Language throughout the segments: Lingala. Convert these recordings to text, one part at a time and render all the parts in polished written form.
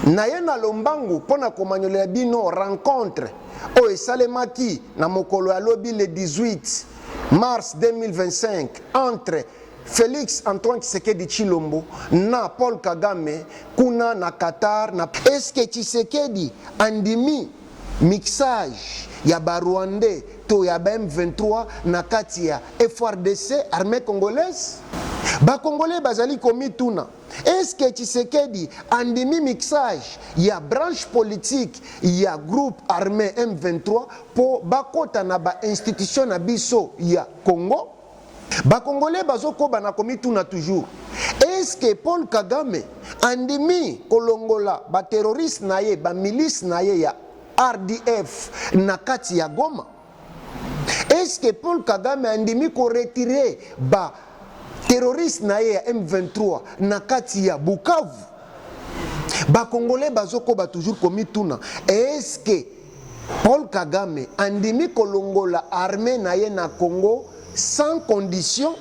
Naye na lombangu mpo na komanyolela bino rencontre oyo esalemaki na mokolo ya lobi le 18 mars 2025 entre Felix Antoine Tshisekedi Tshilombo na Paul Kagame kuna na Qatar na Est-ce que Tshisekedi andimi mixage ya ba Rwandais to ya ba M23 na kati ya FARDC, armee congolaise? Ba Congolais bazali komituna. Est-ce que Tshisekedi andimi mixage ya branche politique ya groupe arme M23 po bakota na ba institutions na biso ya Congo? Ba Congolais bazokoba na komituna toujours, est-ce que Paul Kagame andimi kolongola ba terroristes na ye, ba milices na ye ya RDF na kati ya Goma? Est-ce que Paul Kagame andimi ko retirer ba terroristes na ye ya M23 na kati ya Bukavu? Ba Congolais bazokoba toujours komituna, est-ce que Paul Kagame andimi kolongola armée na ye na Congo sans condition?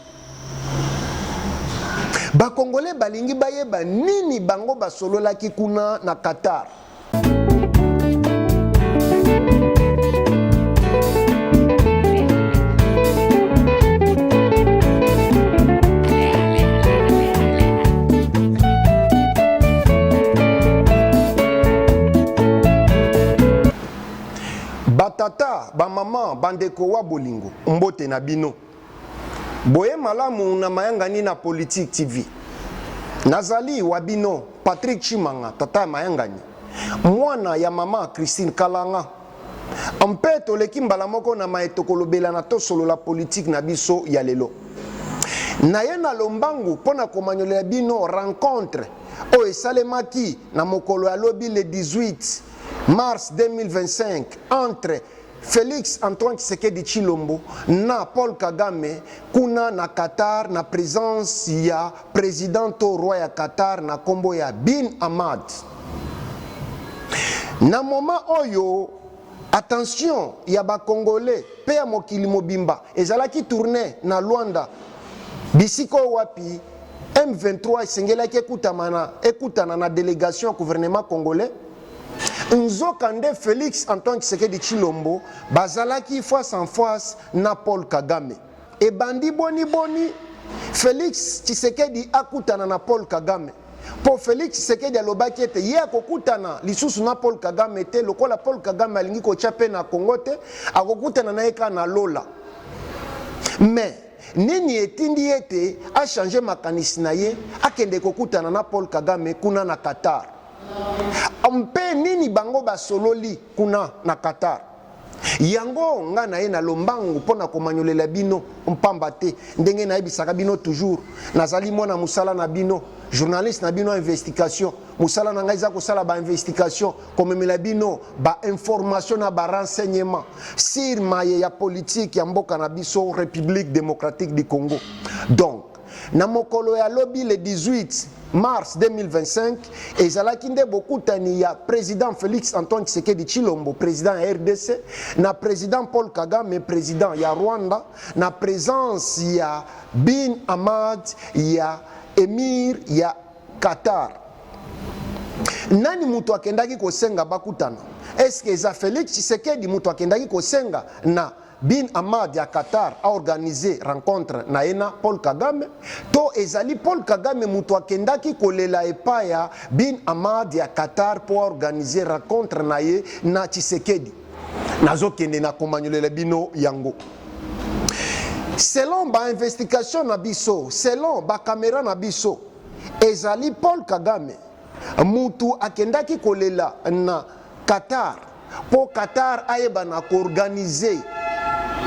Ba Congolais balingi bayeba nini bango basololaki kuna na Qatar. Batata, bamama, bandeko wa bolingo, mbote na bino. Boye malamu na mayangani na Politique TV. Nazali wa bino Patrick Tshimanga, tata ya mayangani, mwana ya mama Christine Kalanga. Mpe toleki mbala moko na maye tokolobela na Tosolola Politique na biso ya lelo. Naye na lombangu mpo na komanyolela bino rencontre oyo esalemaki na mokolo ya lobi le 18 mars 2025 entre Felix Antoine Tshisekedi Tshilombo na Paul Kagame kuna na Qatar na presence ya president to roi ya Qatar na kombo ya Bin Hamad. Na moment oyo attention ya ba Congolais pe ya mokili mobimba ezalaki tourner na Luanda bisika oyo wapi M23 esengelaki ekutana na delegation ya gouvernement congolais. Nzoka nde Felix Antoine Tshisekedi Tshilombo bazalaki face en face na Paul Kagame. Ebandi boni boni Felix Tshisekedi akutana na Paul Kagame? Mpo Felix Tshisekedi alobaki ete ye akokutana lisusu na Paul Kagame te, lokola Paul Kagame alingi kotya mpe na Congo te, akokutana na ye kaka na lola. Mais nini etindi ete a changer makanisi na ye akende kokutana na Paul Kagame kuna na Qatar? Mpe nini bango basololi kuna na Qatar? Yango nga naye na lombangu mpo na komanyolela bino, mpamba te ndenge nayebisaka bino toujours, nazali mwana mosala na bino, journaliste na bino ya investigation. Mosala na ngai eza kosala ba investigation, komemela bino ba information na ba renseignement sur maye ya politique ya mboka na biso Republique democratique du Congo. Donc, Na mokolo ya lobi le 18 mars 2025, ezalaki nde bokutani ya president Felix Antoine Tshisekedi Tshilombo, president ya rdc, na president Paul Kagame, president ya Rwanda, na presence ya Bin Hamad ya Emir ya Qatar. Nani mutu akendaki kosenga bakutana? Est-ce que eza Felix Tshisekedi mutu akendaki kosenga na Bin Hamad ya Qatar a organiser rencontre na ye na Paul Kagame to ezali Paul Kagame mutu akendaki kolela epa ya Bin Hamad ya Qatar po a organiser rencontre na ye na Tshisekedi? Nazokende na komanyolela bino yango. Selon ba investigations na biso, selon ba camera na biso, ezali Paul Kagame mutu akendaki kolela na Qatar po Qatar ayebana ko organiser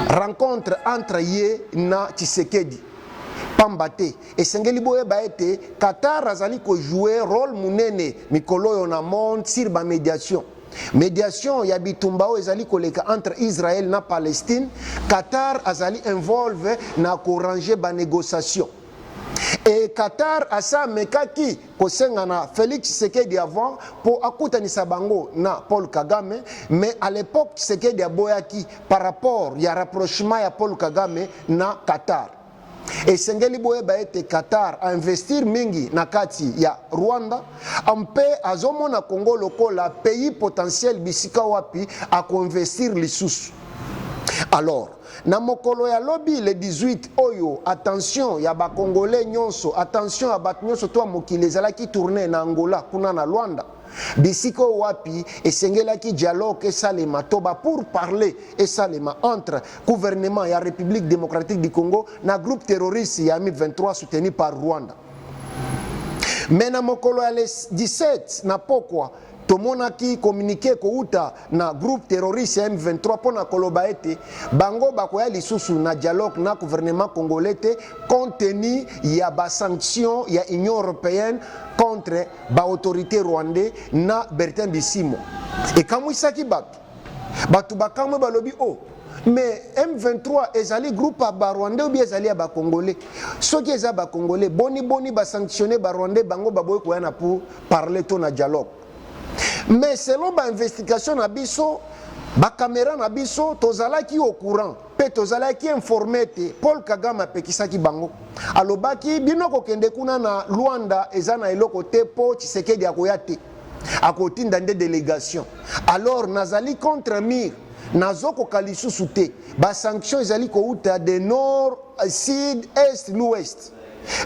rencontre entre ye na Tshisekedi. Pamba te esengeli boyeba ete Qatar azali ko jouer role munene mikolo oyo na monde sur ba mediation. Mediation ya bitumba oyo ezali koleka entre Israël na Palestine, Qatar azali involve na ko ranger ba negociations. Et Qatar asi amekaki kosenga na Felix Tshisekedi avant po akutanisa bango na Paul Kagame, mais à l'epoque Tshisekedi aboyaki par rapport ya rapprochement ya Paul Kagame na Qatar. Esengeli boyeba ete Qatar a investir mingi na kati ya Rwanda mpe azomona Congo lokola pays potentiel bisika wapi ako investir lisusu. Alors, na mokolo ya lobi le 18 oyo attention ya ba Congolais nyonso, attention ya bato nyonso to ya mokili ezalaki tourne na Angola kuna na Luanda. Bisika oyo wapi esengelaki dialogue esalema to ba pourparlers esalema entre gouvernement ya Republique democratique du Congo na groupe terroriste ya M23 soutenu par Rwanda. Mais na mokolo ya le 17 na pokwa tomonaki communiqué kouta na groupe terroriste ya M23 mpo na koloba ete bango bakoya lisusu na dialogue na gouvernement congolais te compte tenu ya ba sanctions ya Union européenne contre ba autorités rwandais na Bertin Bisimwa. Ekamwisaki bato. Bato bakamwe balobi oh mais M23 ezali groupe ya ba rwandais ou bien ezali ya ba congolais? Soki eza ba congolais, boni boni ba sanctionner ba rwandais bango baboyi koya na pour parler to na dialogue. Mais selon ba investigation na biso, ba camera na biso tozalaki au courant mpe tozalaki informe ete Paul Kagame apekisaki bango. Alobaki bino kokende kuna na Luanda eza na eloko te mpo Tshisekedi akoya te, akotinda nde delegation. Alors nazali contre mur, nazokoka lisusu te. Ba sanctions ezali kouta de nord, sud, est, l'ouest.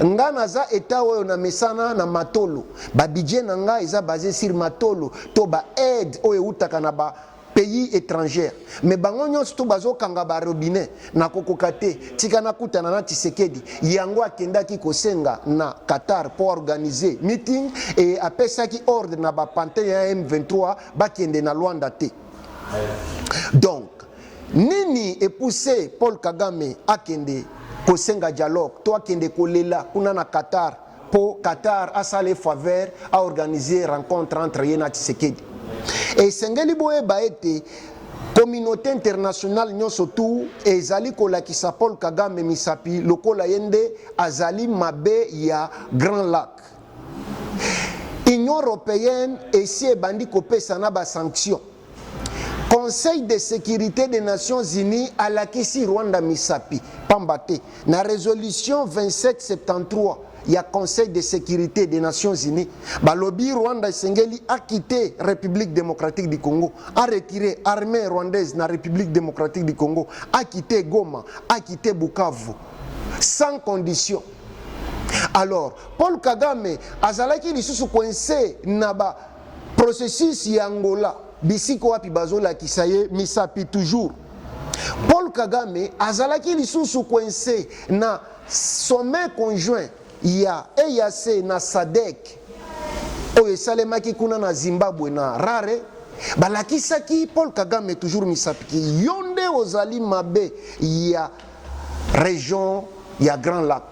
Nga naza etat oyo na mesana na matolo, ba budget na nga eza base sur matolo to ba aide oyo eutaka na ba pays etrangère, mais bango nyonso to bazokanga ba robinet, nakokoka te, tika nakutana na Tshisekedi. Yango akendaki kosenga na Qatar po organiser meeting et apesaki ordre na ba pantin ya M23 bakende na Luanda te. Donc nini epousse Paul Kagame akende kosenga dialogue to akende kolela kuna na Qatar po Qatar asala ye faveur a organiser rencontre entre ye na Tshisekedi? Esengeli boyeba ete communauté internationale nyonso tu ezali kolakisa Paul Kagame misapi lokola ye nde azali mabe ya Grand Lac. Union européenne esi ebandi kopesa na ba sanctions. Conseil de sécurité des Nations Unies alakisi Rwanda misapi pamba te na résolution 2773 ya Conseil de sécurité des Nations Unies balobi Rwanda esengeli akite République démocratique du Congo, a retirer armée rwandaise na République démocratique du Congo, akite Goma, akite Bukavu sans condition. Alors Paul Kagame azalaki lisusu coincé na ba processus ya Angola bisika wapi bazolakisa ye misapi toujours. Paul Kagame azalaki lisusu coincé na sommet conjoint ya EAC na SADC oyo esalemaki kuna na Zimbabwe na Harare. Balakisaki Paul Kagame toujours misapi, yo nde ozali mabe ya région ya Grand Lac,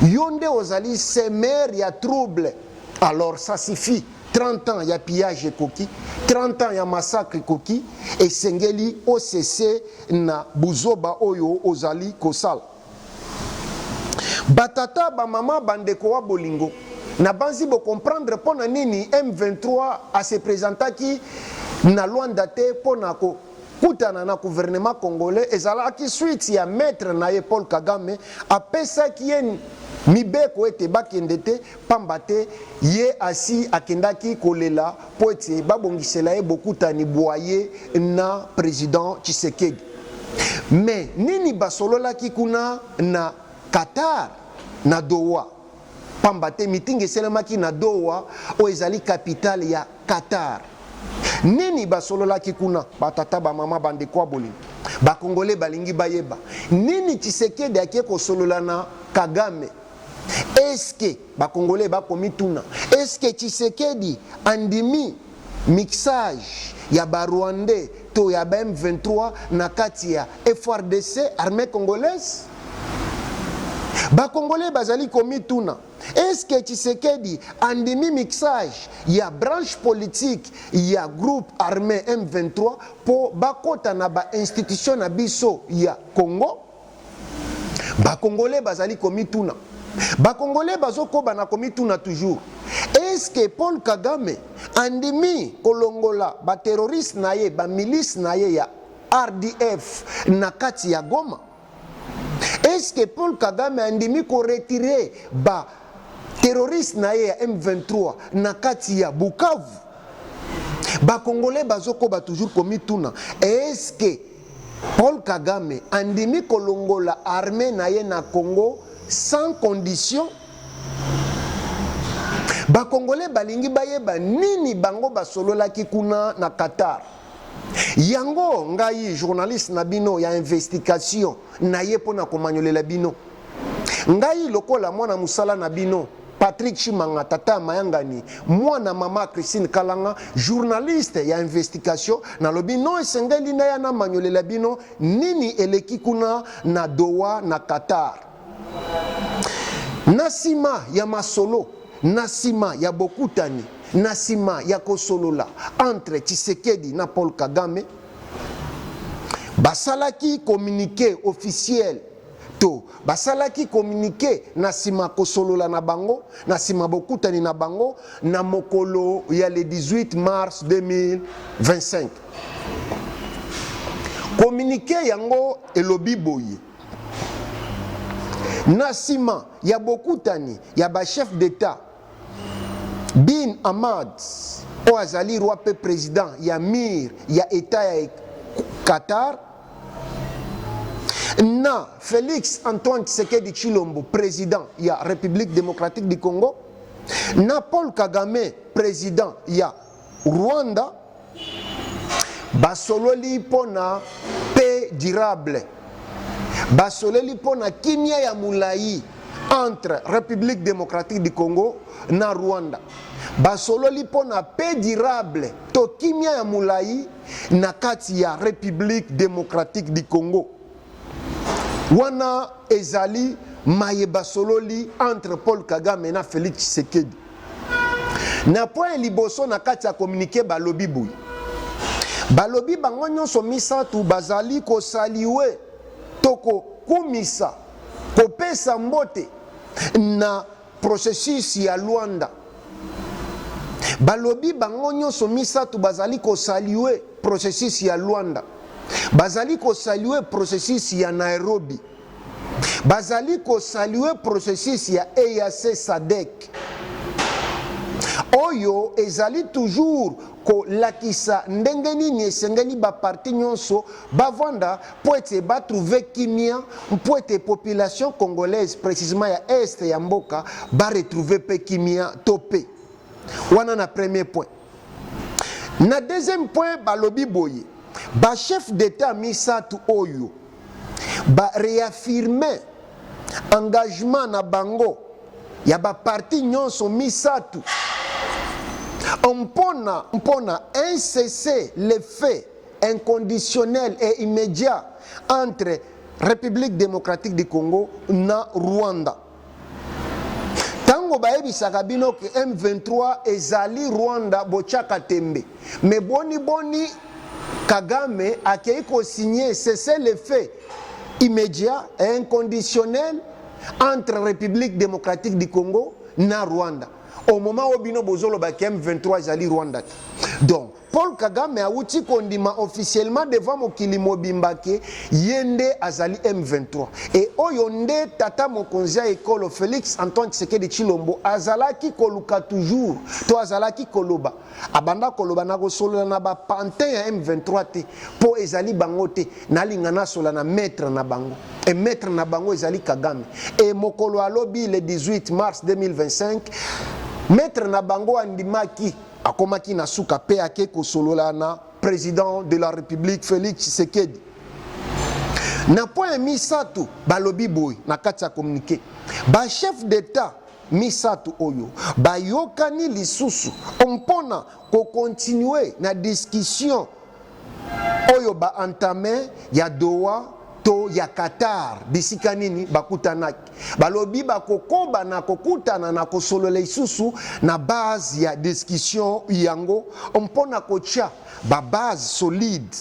yo nde ozali semeur ya trouble. Alors ça suffit, 30 ans ya pillage ekoki, 30 ans ya massacre ekoki, esengeli osese na buzoba oyo ozali kosala. Batata, bamama, bandeko wa bolingo, na banzi bocomprendre mpo na nini M23 ase présentaki na Luanda te mpo na kokutana na gouvernement congolais. Ezalaki suite ya maître na ye Paul Kagame apesaki ye mibeko ete bakende te, pamba te ye asi akendaki kolela mpo ete babongisela ye bokutani bwa ye na président Tshisekedi. Mais nini basololaki kuna na Qatar na Doha? Pamba te meeting esalemaki na Doha oyo ezali capitale ya Qatar. Nini basololaki kuna? Batata, bamama, bandeko ya bolingo, bakongole balingi bayeba nini Tshisekedi ake kosolola na Kagame. Eske bakongole bakomituna, eske Tshisekedi andimi mixage ya ba rwandais to ya ba M23 na kati ya FARDC, armée congolaise? Bakongole bazali komituna, eske Tshisekedi andimi mixage ya branche politique ya groupe armé M23 po bakota na ba institution na biso ya Congo? Bakongole bazali komituna, bakongole bazokoba na komituna toujours, eske Paul Kagame andimi kolongola baterroriste na ye, bamilice na ye ya RDF na kati ya Goma? Est-ce que Paul Kagame andimi ko retirer ba terroristes na ye ya M23 na kati ya Bukavu? Ba Congolais bazokoba toujours komituna, est-ce que Paul Kagame andimi kolongola armée na ye na Congo sans condition? Ba Congolais balingi bayeba nini bango basololaki kuna na Qatar. Yango ngai journaliste na bino ya investigation na ye mpo na komanyolela bino. Ngai lokola mwana mosala na bino Patrick Tshimanga, tata ya mayangani, mwana mama Christine Kalanga, journaliste ya investigation, nalobi no esengeli naya namanyolela bino nini eleki kuna na Doha na Qatar. Na sima ya masolo, na sima ya bokutani, na sima ya kosolola entre Tshisekedi na Paul Kagame, basalaki communique officiel to basalaki communique na sima kosolola na bango, na sima bokutani na bango na mokolo ya le 18 mars 2025. Communique yango elobi boye: Na sima ya bokutani ya ba chefs d'Etat Bin Hamad, oyo azali roi mpe president ya Mir ya Etat ya Qatar, na Felix Antoine Tshisekedi Tshilombo, president ya Republique democratique du Congo, na Paul Kagame, president ya Rwanda, basololi mpo na paix durable, basololi mpo na kimia ya molayi entre Republique democratique du Congo na Rwanda, basololi mpo na paix durable to kimia ya molayi na kati ya Republique democratique du Congo. Wana ezali maye basololi entre Paul Kagame na Felix Tshisekedi. Na point ya liboso na kati ya communique balobi boye, balobi bango nyonso misato bazali kosalue to kokumisa, kopesa mbote na processus ya Luanda. Balobi bango nyonso misato bazali kosalue processus ya Luanda, bazali kosalue processus ya Nairobi, bazali kosalue processus ya EAC SADC oyo ezali toujours kolakisa ndenge nini esengeli ba parti nyonso bavanda mpo ete ba trouver kimia, mpo ete population congolaise precisement ya est ya mboka ba retrouver mpe kimia to pe wana na premier point. Na deuxième point balobi boye, ba chef d'etat misato oyo ba reaffirmer engagement na bango ya ba parti nyonso misato mpona un cessez le feu inconditionnel et immédiat entre République démocratique du Congo na Rwanda. Tango bayebisaka bino ke M23 ezali Rwanda, botiaka tembe. Mais boni boni Kagame akei ko signer cessez le feu immédiat et inconditionnel entre République démocratique du Congo na Rwanda au moment où bino bozoloba ke M23 ezali Rwanda te. Donc Paul Kagame awuti kondima officiellement devant mokili mobimba ke ye nde azali M23 et oyo nde tata mokonzi ya ekolo Felix Antoine Tshisekedi Tshilombo azalaki koluka toujours to azalaki koloba. Abanda koloba nakosolola na ba pantins ya M23 te po ezali bango te, nalinga nasola na maitre na bango et maitre na bango ezali Kagame et mokolo alobi le 18 mars 2025 maitre na bango andimaki. Akomaki na suka pe ake kosolola na president de la Republique Felix Tshisekedi. Na point ya misato balobi boye na kati ya communique, ba chefs d'Etat misato oyo bayokani lisusu mpona ko continuer na discussion oyo ba entamer ya Doha to ya Qatar bisika nini bakutanaki. Balobi bakokoba na kokutana na kosolola lisusu na base ya discussion yango mpo na kotia ba base solide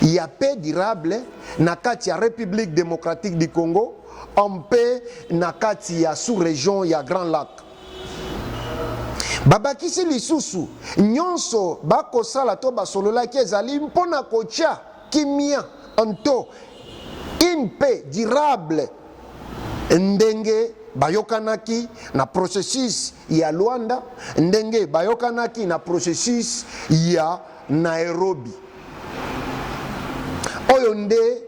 ya paix durable na kati ya Republique democratique du Congo mpe na kati ya sous-region ya Grands Lacs. Babakisi lisusu, nyonso bakosala to basololaki ezali mpo na kotia kimia nto une paix durable. Ndenge bayokanaki na processus ya Luanda, ndenge bayokanaki na processus ya Nairobi. Oyo nde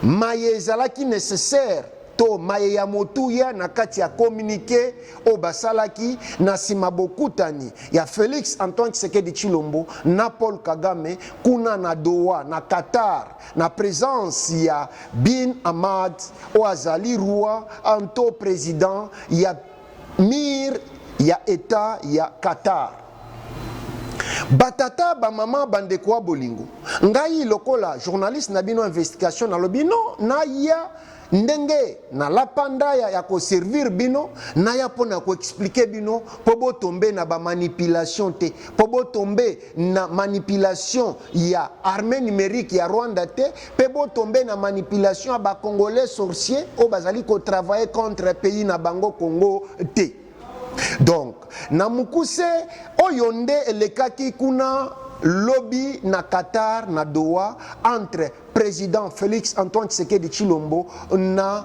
maye ezalaki necessaire to maye ya motuya na kati ya communique oyo basalaki na sima bokutani ya Felix Antoine Tshisekedi Tshilombo na Paul Kagame kuna na Doha na Qatar na presence ya Bin Hamad oyo azali roi anto president ya mir ya etat ya Qatar. Ba tata, ba mama, ba ndeko wa bolingo, ngai lokola journaliste na bino investigation nalobi non, naya ndenge nalapa ndaya ya ko servir bino, naya mpo na ko expliquer bino mpo bo tomber na ba manipulation te, mpo bo tomber na manipulation ya armee numerique ya Rwanda te, mpe bo tomber na manipulation ya ba congolais sorciers oyo bazali ko travailler contre pays na bango Congo te. Donc, na mokuse, oyo nde elekaki kuna lobi na Qatar na Doha entre President Felix Antoine Tshisekedi Tshilombo na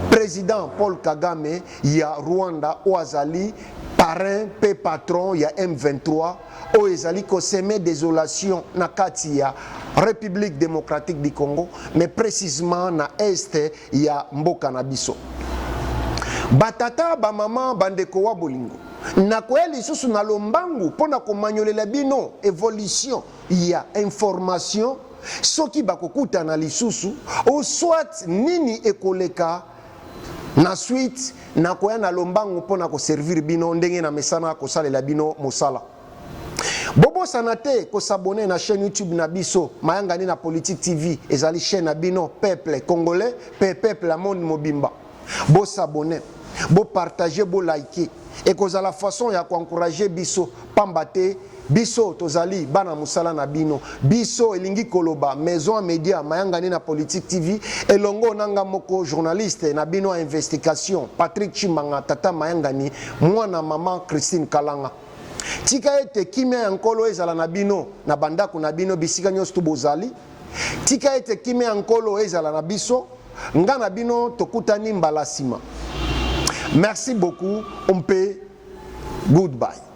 President Paul Kagame ya Rwanda oyo azali parrain mpe patron ya M23 oyo ezali ko semer desolation na kati ya Republique democratique du Congo mais precisement na est ya mboka na biso. Ba tata, ba mama, ba ndeko wa bolingo, nakoya lisusu na lombangu mpo na komanyolela bino evolution ya information soki bakokutana lisusu ou soit nini ekoleka na suite. Nakoya na lombangu mpo na koservir bino ndenge na mesana kosalela bino mosala. Bobosana te kosabone na chaîne YouTube na biso Mayangani na Politique TV. Ezali chaîne na bino peuple congolais pe peuple ya monde mobimba. Bosabone, bopartage, bolike, ekozala façon ya koencourager biso, pamba te biso tozali bana mosala na bino. Biso elingi koloba Maison ya Media Mayangani na Politique TV elongo na nga moko journaliste na bino ya investigation Patrick Tshimanga, tata Mayangani, mwana mama Christine Kalanga. Tika ete kimia ya Nkolo ezala na bino na bandako na bino bisika nyonso tu bozali. Tika ete kimia ya Nkolo ezala na biso. Nga na bino tokutani mbala sima. Merci beaucoup mpe goodbye.